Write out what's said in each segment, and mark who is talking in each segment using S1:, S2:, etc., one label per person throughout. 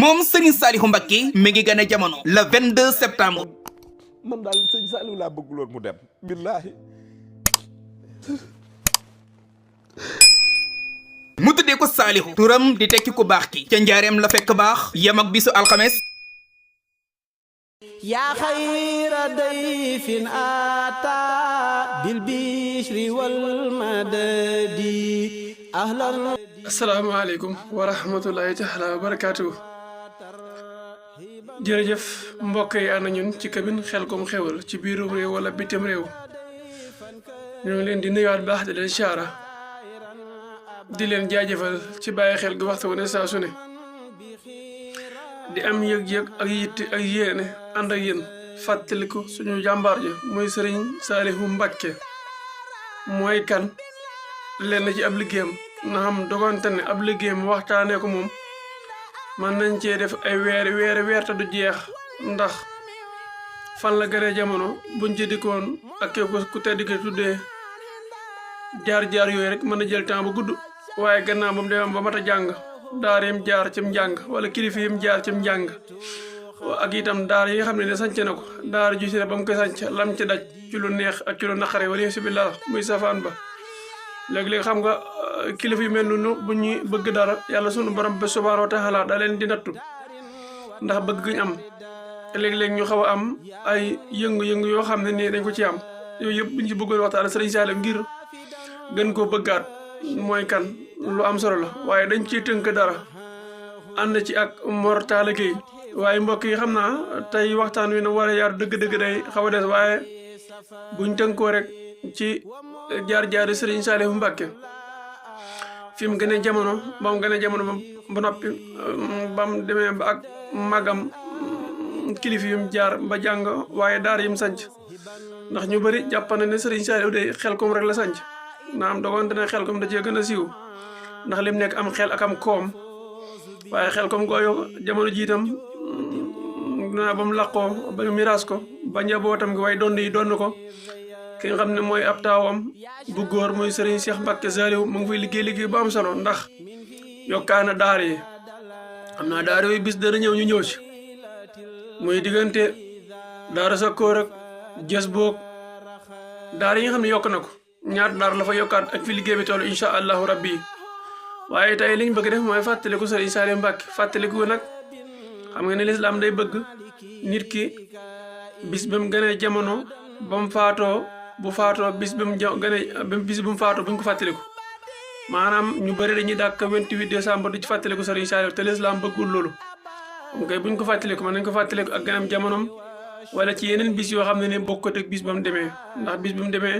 S1: moom Serigne Saliou Mbacké mi ngi gën a jamono le 22 septembre.
S2: man daal sëñ Saliou laa bëgg loon mu dem billaahi.
S1: mu tuddee ko Saliou turam di tekki ku baax ki ca njaareem la fekk baax yam ak bisu alxames.
S3: yaa xayra dayfin aataa bil bishri wal madadi ahlan.
S4: asalaamaaleykum wa rahmatullahi taala wa barakaatu. jërëjëf mbokk yi ànd ñun ci cabine Xelcom Xewal ci biirum réew wala bitim réew ñoo ngi leen di nuyuwaat baax di leen siyaara di leen jaajëfal ci bàyyi xel gi waxtu wu ne saa su ne di am yëg-yëg ak yitte ak yéene ànd ak yéen fàttaliku suñu jàmbaar ji muy Serigne Saliou Mbacké mooy kan lenn ci ab liggéeyam na xam dogante ne ab liggéeyam waxtaanee ko moom man nañ cee def ay weer te du jeex ndax fan la gënee jamono buñ ci dikkoon ak ku tedd ki tuddee jaar-jaar yooyu rek mën a jël temps bu gudd waaye gannaaw moom demee ba mat a jàng daar yim jaar cim njàng wala kilifa yim jaar cim njàng ak itam daar yi nga xam ne sanc na ko daar ju si ne ba mu koy sanc lam ci daj ci lu neex ak ci lu naqare wala si billah muy safaan ba léegi-léegi xam nga kilifa yu mel noonu bu ñuy bëgg dara yàlla sunu borom ba subhaanahu wa taala da leen di nattu ndax bëgg ñu am léegi-léegi ñu xaw a am ay yëngu-yëngu yoo xam ne nii dañ ko ci am yooyu yëpp buñ ci bëggoon waxtaan Serigne Saliou ngir gën koo bëggaat mooy kan lu am solo la waaye dañ ciy tënk dara ànd ci ak Mor Talla Gueye waaye mbokk yi xam naa tey waxtaan wi na war a yaar dëgg-dëgg day xaw a des waaye buñ tënkoo rek ci jaar-jaari Serigne Saliou Mbacké fi mu gën a jamono ba mu gën a jamono ba noppi ba mu demee ba ak magam kilifa yum jaar ba jàng waaye daara yim sanc ndax ñu bëri jàpp na ne Serigne Saliou day Xelcom rek la sanc naam dogonte ne Xelcom da cee gën a siiw ndax lim nekk am xel ak am koom waaye Xelcom gooyo jamono jiitam na ba mu laqoo ba miraas ko ba njabootam gi waaye donn yi donn ko ki nga xam ne mooy ab taawam bu góor mooy Serigne Cheikh Mbacké Saliou mu ngi fay liggéey bu am solo ndax yokkaana daar yi xam naa daar yooyu bis dana ñëw ñu ñëw ci muy diggante daara Sakkoor ak jës boog daar yi nga xam ne yokk na ko ñaata daar la fa yokkaat ak fi liggéey bi toll incha allahu rabbi waaye tey liñ bëgg def mooy fàttaliku Serigne Saliou Mbacké fàttaliku nag xam nga ne lislaam day bëgg nit ki bis ba mu gënee jamono ba mu faatoo bu faatoo bis ba mu bis bu mu faatoo buñ ko fàttaliku maanaam ñu bëri dañuy dàkk 28 décembre di ci fàttaliku Serigne Saliou te lislaam bëggul loolu xam nga buñ ko fàttaliku mën nañ ko fàttaliku ak ganam jamonom wala ci yeneen bis yoo xam ne ni bokkut ak bis ba mu demee ndax bis ba mu demee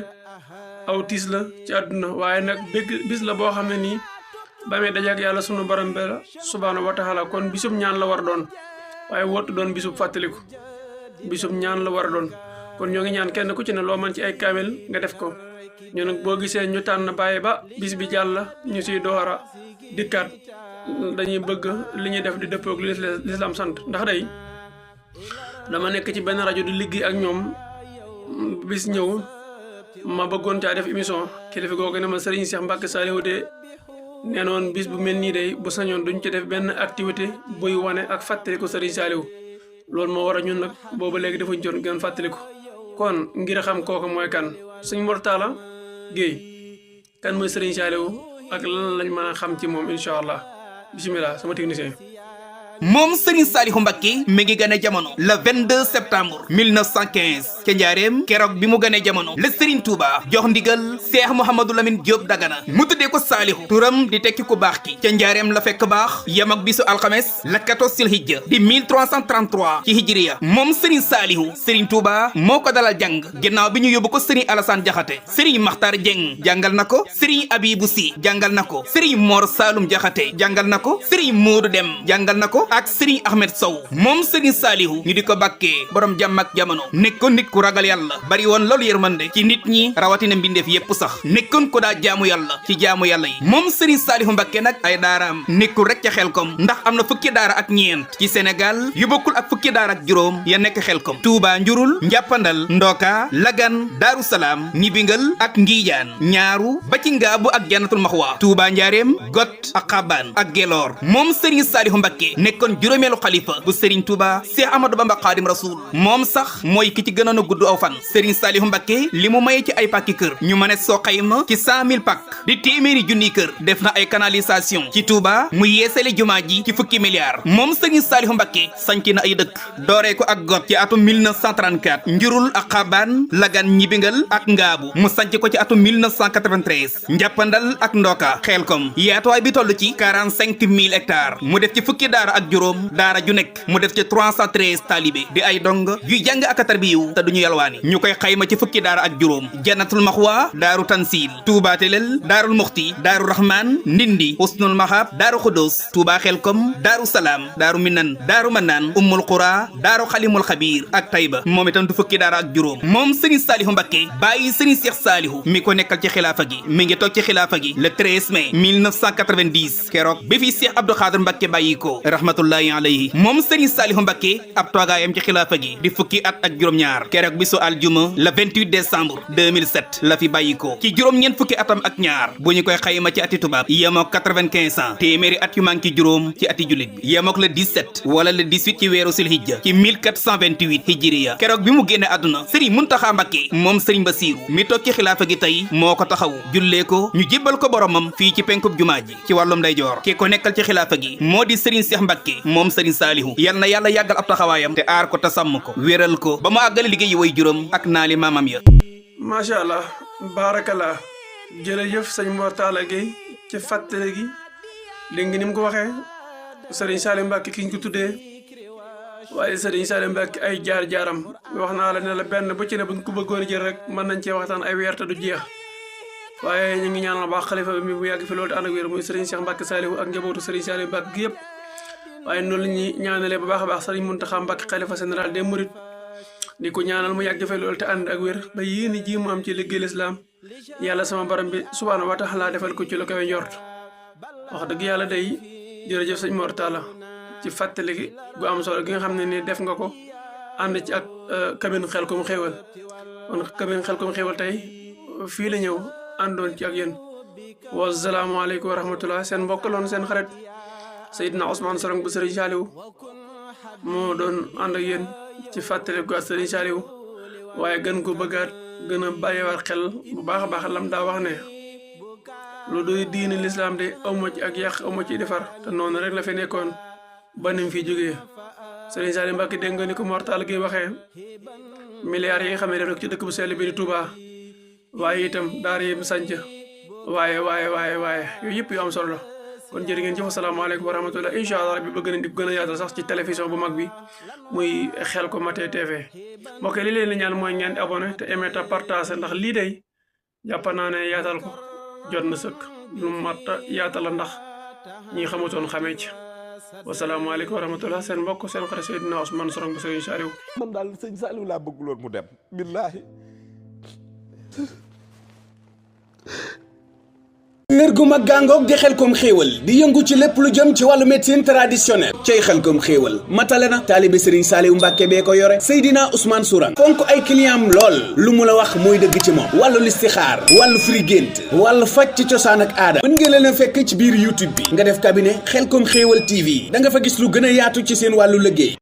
S4: aw tiis la ci àdduna waaye nag bis la boo xam ne nii ba mee dajeek yàlla sunu borom bi la subhaanahu wa taala kon bisub ñaan la war doon waaye wootu doon bisub fàttaliku bisub ñaan la war a doon kon ñoo ngi ñaan kenn ku ci ne loo man ci ay kaamil nga def ko ñu nag boo gisee ñu tànn bàyyi ba bis bi jàll ñu siy doora dikkaat dañuy bëgg li ñuy def di dëppoog li lislaam sant ndax day dama nekk ci benn rajo di liggéey ak ñoom bis ñëw ma bëggoon caa def émission kilifa googu ne ma Serigne Cheikh Mbacké Saliou de nee noon bis bu mel nii day bu sañoon duñ ci def benn activité buy wane ak fàttaliku Serigne Saliou loolu moo war a ñun nag booba léegi dafa jot gën fàttaliku kon ngir xam kooku mooy kan sëñ Mor Talla Gueye kan mooy Serigne Saliou ak lan lañ mën a xam ci moom incha allah bisimilah sama technicien.
S1: moom Serigne Saliou Mbacké mi ngi gane jamono le 22 septembre 1915 ca njaareem keroog bi mu gane jamono la Serigne Touba jox ndigal Cheikh Mouhamadou Lamine Diop Dagana mu tuddee ko Saliou turam di tekki ku baax ki ca njaareem la fekk baax yam ak bisu alxames la 14 Zilhijja di 1333 ci hijriya moom Serigne Saliou Serigne Touba moo ko dalal jàng ginnaaw bi ñu yóbbu ko Serigne Alassane Diakhaté Serigne Makhtar Dieng jàngal na ko Serigne Abibou Sy jàngal na ko Serigne Mor Saloum Diakhaté jàngal na ko Serigne Modou Dem jàngal na ko ak Serigne Ahmed Sow moom Serigne Saliou ñu di ko bàkkee borom jàmm ak jamono nekkoon nit ku ragal yàlla bari woon loolu yërmande ci nit ñi rawatina mbindeef yépp sax nekkoon ko daa jaamu yàlla ci jaamu yàlla yi moom Serigne Saliou Mbacké nag ay daaraam nekkul rek ca Xelcom ndax am na fukki daara ak ñeent ci Sénégal yu bokkul ak fukki daara ak juróom ya nekk Xelcom Touba Njurul Njàppandal Ndoka Lagan Daaru Salaam Ñibingal ak Ngiijaan ñaaru ba ci Ngaabu ak Jannatul Maxwa Touba Njaareem Got ak Xabaan ak Geloor moom Serigne Saliou Mbacké nekk nekkoon juróomeelu xalifa bu Serigne Touba Cheikh Ahmadou Bamba Khadim Rasoul moom sax mooy ki ci gënoon a gudd aw fan Serigne Saliou Mbacké li mu maye ci ay pàkki kër ñu mën a soo xayma ci 100 000 pàkk di téeméeri junniy kër def na ay canalisation ci Touba mu yeesale jumaa ji ci fukki milliards moom Serigne Saliou Mbacké sanc na ay dëkk dooree ko ak got ci atum 1934 njurul ak xabaan lagan ñibingal ak ngaabu mu sanc ko ci atum 1993 njàppandal ak ndoka xelkom yaatuwaay bi toll ci 45 000 hectares mu def ci fukki daara ak juróom daara ju nekk mu def ci 313 talibé di ay dong yuy jàng ak tarbiyu te duñu yalwaani ñu koy xayma ci fukki daara ak juróom jannatul maxwa daaru tansil Touba Telel daarul muxti daaru rahman ndindi husnul mahab daaru xudus Touba xelkom daaru salaam daaru minan daaru manaan ummul qura daaru xalimul xabiir ak tayba moom itam du fukki daara ak juróom moom Serigne Saliou Mbacké bàyyi Serigne Cheikh Saliou mi ko nekkal ci xilaafa gi mi ngi toog ci xilaafa gi le 13 mai 1990 keroog bi fi Cheikh Abdou Khadr Mbacké bàyyi ko rahmatullahi alayhi moom Serigne Saliou Mbacké ab toogaayam ci xilaafa gi di fukki at ak juróom-ñaar keroog bisu aljuma le 28 décembre 2007 la fi bàyyi ko ci juróom-ñeent fukki atam ak ñaar bu ñu koy xayma ci ati tubaab yemook 95 ans téeméeri at yu manki juróom ci ati julit bi yemook le 17 wala le 18 ci weeru silhijja ci 1428 hijriya keroog bi mu génne àdduna Serigne Mountakha Mbacké moom Serigne Bassirou mi toog ci xilaafa gi tey moo ko taxawu jullee ko ñu jébbal ko boromam fii ci penkub jumaa ji ci wàllum ndeyjoor ki ko nekkal ci xilaafa gi moo di Serigne Cheikh Mbacké moom Serigne Saliou yal na yàlla yàggal ab taxawaayam te aar ko te sàmm ko wéral ko ba mu àggale liggéey yi way juróom ak naali maamam ya
S4: macha allah baarakallah jërëjëf sëñ Mor Talla Gueye ci fàttali gi dégg nga ni mu ko waxee Serigne Saliou Mbacké ki ñu ko tuddee waaye Serigne Saliou Mbacké ay jaar-jaaram wax naa la ne la benn bu ci ne buñ ko bëggoon a jël rek mën nañ cee waxtaan ay weer te du jeex waaye ñu ngi ñaanal baax xalifa bi mu yàgg fi loolu te ànd ak wér muy Serigne Cheikh Mbacké Saliou ak njabootu Serigne Saliou Mbacké gi yëpp waaye noonu la ñuy ñaanalee bu baax a baax Serigne Mountakha Mbacké xalifa général des mourides di ko ñaanal mu yàgg fi loolu te ànd ak wér ba yéen ji mu am ci liggéey lislaam yàlla sama borom bi subhaanahu wa taala defal ko ci lu kawe njort wax dëgg yàlla day jërëjëf sëñ Mor Talla ci fàttali gi gu am solo gi nga xam ne ni def nga ko ànd ci ak cabine Xelcom Xéewal kon cabine Xelcom Xéewal tey fii la ñëw àndoon ci ak yéen wasalaamaaleykum wa rahmatullah seen mbokk loon seen xarit Seydina Ousmane Sorong bu Serigne Saliou moo doon ànd ak yéen ci fàttali gu Serigne Saliou waaye gën ko bëggaat gën a bàyyiwaat xel bu baax a baax lam daa wax ne lu doy diini lislaam de amu ci ak yàq amu ci defar te noonu rek la fi nekkoon ba ni mu fi jógee Serigne Saliou Mbacké dégg nga ni ko Mor Talla Gueye waxee milliards yi nga xam ne def na ci dëkk bu sell bi di Touba waaye itam daara yi mu sànc waaye yooyu yëpp yu am solo la kon jërë ngeen jëf asalaamaaleykum wa rahmatullah incha allah rabbi bëgg nañ di gën a yaatal sax ci télévision bu mag bi muy Xelcom TV mbokk li leen di ñaan mooy ngeen di abonné te aimé te partagé ndax lii day jàpp naa ne yaatal ko jot na sëkk lu mat yaatal la ndax ñi xamutoon xamee ci wasalaamaaleykum wa rahmatullah seen mbokk seen xarit Seydina Ousmane Sorong bu Serigne Saliou
S2: man daal sëñ Saliou laa bëgguloon mu dem billaahi
S5: kër gu mag gàngoog di Xelcom Xéewal di yëngu ci lépp lu jëm ci wàllu médecine traditionnelle cay Xelcom Xéewal matale na taalibe Serigne Saliou Mbacké bee ko yore Seydina Ousmane Sourang fonk ay client lool lu mu la wax mooy dëgg ci moom wàllu listixaar wàllu firi gént wàllu faj ci cosaan ak aada mën ngeen leen a fekk ci biir YouTube bi nga def cabinet Xelcom Xéewal TV da nga fa gis lu gën a yaatu ci seen wàllu liggéey